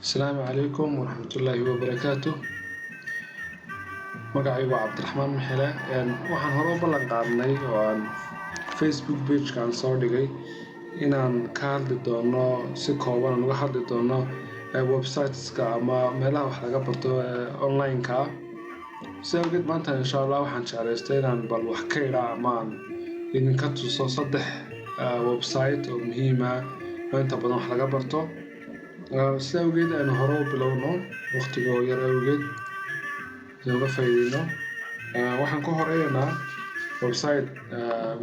Asalaamu calaykum waraxmatullaahi wabarakaatu. Magacaygu waa Cabdiraxmaan Maxele. Waxaan hore u ballan qaadnay oo aan Facebook page-ka aan soo dhigay inaan ka hadli doono, si kooban aan uga hadli doono websiteska ama meelaha wax laga barto ee online-ka ah. Si awgeed, maanta insha Allah waxaan jeclaystay inaan bal wax ka idhaa ama aan idinka tuso saddex website oo muhiim ah oo inta badan wax laga barto. Si awgeed, aynu hore u bilowno, waqtigoo yar awgeed uga faa'iideyno. Waxaan ku horeynaa website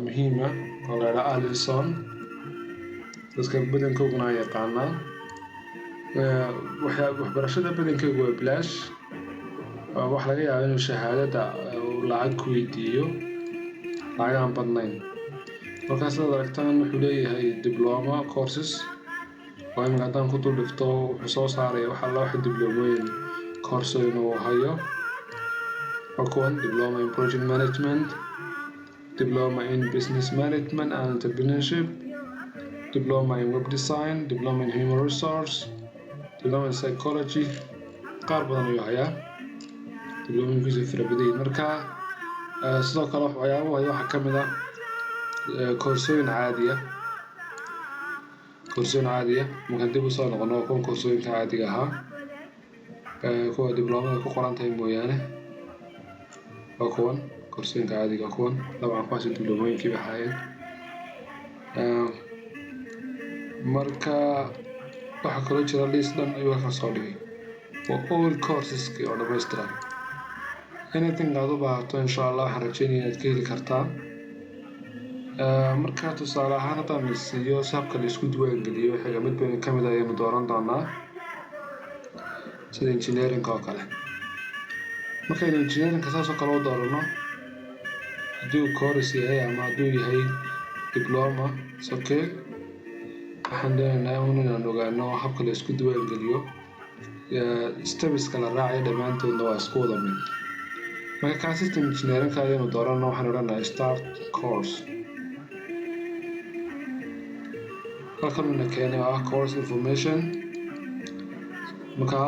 muhiim ah oo la yidhaha Alison. Dadka badankooguna ay yaqaanaan. Waxbarashada badankeygu waa bilaash. Waxaa laga yaabaa inuu shahaadada uu lacag ku weydiiyo, lacag aan badnayn. Markaa sidaad aragtaan, wuxuu leeyahay diploma courses oo imika haddaan ku dul dhigto, wuxuu soo saaraya wax alla waxa diblomooyin koorsooyin uu hayo. Waa kuwan: diploma in project management, diploma in business management and entrepreneurship, diploma in web design, diploma in human resource, diploma in psychology. Qaar badan ayuu hayaa, diblomooyinkiisu fara badan yihiin. Marka sidoo kale waxyaabuhu hayo waxaa ka mid ah koorsooyin caadiya. Koorsooyin caadiya markaan dib usoo noqono, waa kuwan koorsooyinka caadiga ahaa, kuwa dibloomada ku qoran tahay mooyaane. Waa kuwan koorsooyinka caadiga, kuwan dabcan kuwaasi dibloomooyinkii bay ahaayeen. Marka waxaa kaloo jira list dhan ayuu halkan soo dhigay, waa all courseski oo dhammaystiran. Anything aad u baahato, insha Allah waxaan rajeynaya inaad ka heli kartaan. Marka tusaale ahaan, haddaan la siiyo habka la isku diiwaangeliyo, xiga mid baynu kamid ah ayaynu dooran doonaa, sida engineering oo kale. Markaynu engineeringka saas oo kale u doorano, haddii uu course yahay ama hadduu yahay diploma, it's okay. Waxaan doonaynaa un inaan ogaano habka la isku diiwaangeliyo. Stepska la raacayo dhammaantoodna waa isku wada mid. Marka kaa system engineeringka ayaynu doorano. Waxaan odhanayaa "start course". Halkan una keenay oo ah course information. Marka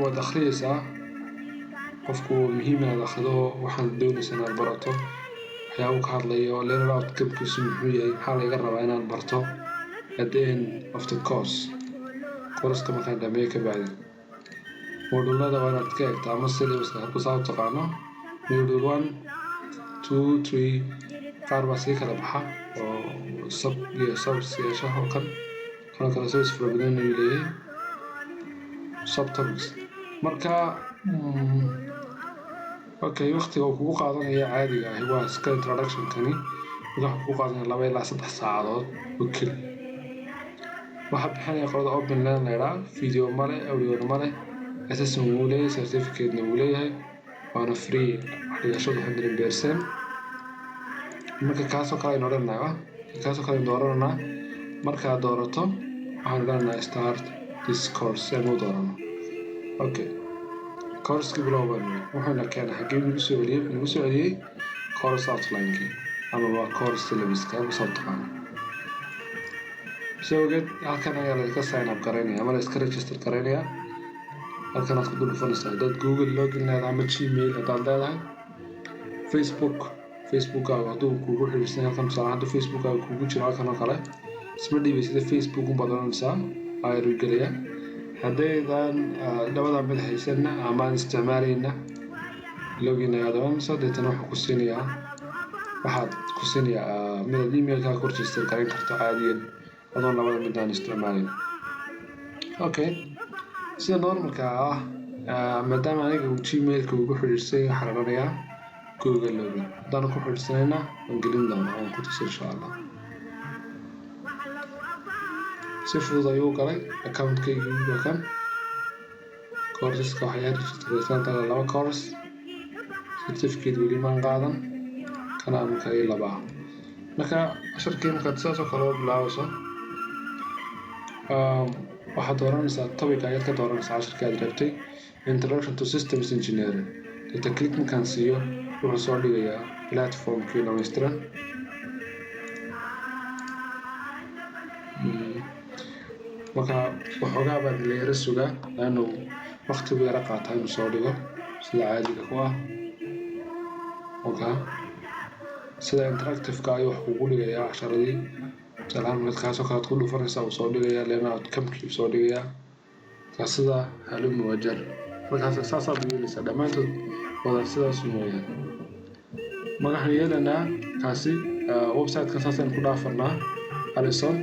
waad akhriyeysaa. Qofku muhiim inaad akhrido waxaad doonaysa inaad barato, waxyaabuu ka hadlayo, learner outcomekiisu muxuu yahay, maxaa laga rabaa inaan barto at the end of the course, courseska markaan dhameeyo ka bacdi. Modulada waa inaad ka eegto ama syllabuska hadba saa u taqaano: module one, two, three. Qaar baa sii kala baxa oo sub iyo subs yeesha, oo kan kanoo kale subs fara badan ayuu leeyahay, subtopics. Marka okay, waqtiga uu kugu qaadanaya caadiga ahi waa iska introductionkani. Wuxuu kugu qaadanaya 2 ilaa 3 saacadood oo keli. Waxaa bixinaya qolada Open Learn la yidhaha. Video male, audiona male, assessment wuu leeyahay, certificate-na wuu leeyahay, waana free wax dhigashadu, 100%. Marka kaasoo kale aynu odhanaa, kaasoo kale aynu doorananaa. Markaad doorato, waxaan odhanaynaa "start this course" si aynu u doorano. Okay, coursekii bilow baan. Wuxuuna keenay xaggee nagu soo celiyey? Wuxuu nagu soo celiyey course outline-kii amaba course syllabuska ama soo taqaano. Si awgeed, halkan ayaa la iska sign up garaynaya ama la iska register garaynaya. Halkan aad ku dul dhufanaysaa haddaad Google login leedahay ama Gmail haddaad leedahay, Facebook, Facebookkaaga hadduu kugu xiriirsan. Halkan tusaale, hadduu Facebookkaaga kugu jiro halkan oo kale, isma dhiibaysida, Facebook unbaad oranaysaa, ayuu gelaya. Haddaydan labadaa mid haysanna ama aan isticmaalayna, login ayaad oranaysaa. Deetana wuxuu ku siinayaa, waxaad ku siinayaa midaad emailkaaga ku register garayn karto caadiyan, adoon labada mid aan isticmaalayn. Okay, sida normalka ah, Maadaama aniga uu Gmailka ugu xidhiidhsan yahay, waxaan odhanayaa Google login. Haddaan ku xidhiidhsanayna, waan gelin doonaa, waan ku tusi insha Allah. Si fudud ayuu galay accountkaygi. Waa kan courseska, waxay registraysan laba course, certificate weli maan qaadan, kana marka ii laba ah. Marka casharkii markaad sidaas oo kale u bilaabayso, waxaad dooranaysaa topic, ayaad ka dooranaysaa casharkii aad rabtay, Introduction to Systems Engineering. Data click markaan siiyo, wuxuu soo dhigayaa platformkii dhammaystiran. Marka waxoogaa baad la yara sugaa, laannu waqti buu yara qaataa inuu soo dhigo sida caadiga ku ah. Marka sida interactive-ka ayuu wax kugu dhigayaa casharadii. Tusaale ahaan, markaad kaasoo kale aad ku dhufanaysaa, uu soo dhigayaa learn outcome-kii uu soo dhigayaa. Marka sida haluma wajar, markaas saasaad u yeelaysaa dhammaantood wada sidaas mooyaan. Marka waxaan yeelanaa kaasi website-kan saasaynu ku dhaafanaa Alison.